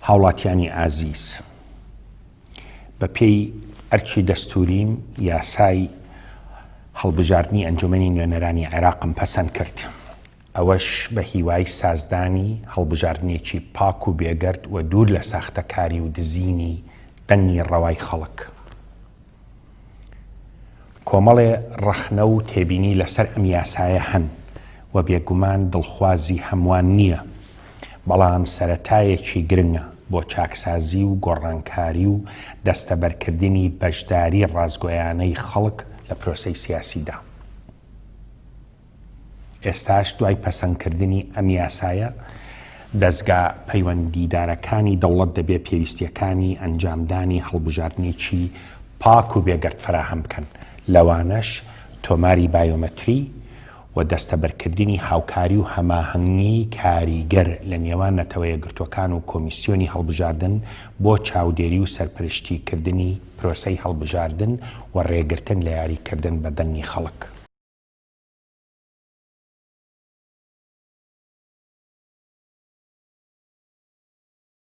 هاوڵاتیانی ئازیز، بە پێی ئەرکی دەستووریم یاسای هەڵبژاردنی ئەنجومەنی نوێنەرانی عێراقم پەسەند کرد، ئەوەش بە هیوای سازدانی هەڵبژاردنێکی پاک و بێگەرد و دوور لە ساختەکاری و دزینی دەنگی ڕەوای خەڵک. کۆمەڵێ ڕەخنە و تێبینی لەسەر ئەم یاسایە هەن و بێگومان دڵخوازی هەمووان نییە، بەڵام سەرەتایەکی گرنگە بۆ چاکسازی و گۆڕانکاری و دەستەبەرکردنی بەشداری ڕاستگۆیانەی خەڵک لە پرۆسەی سیاسیدا. ئێستاش دوای پەسەندکردنی ئەم یاسایە، دەزگا پەیوەندیدارەکانی دەوڵەت دەبێ پێویستییەکانی ئەنجامدانی هەڵبژاردنێکی پاک و بێگەرد فەراهەم بکەن، لەوانەش تۆماری بایۆمەتری و دەستەبەرکردنی هاوکاری و هەماهەنگیی کاریگەر لە نێوان نەتەوەیەکگرتووەکان و کۆمیسیۆنی هەڵبژاردن بۆ چاودێری و سەرپەرشتیکردنی پرۆسەی هەڵبژاردن و رێگرتن لە یاریکردن بە دەنگی خەڵک.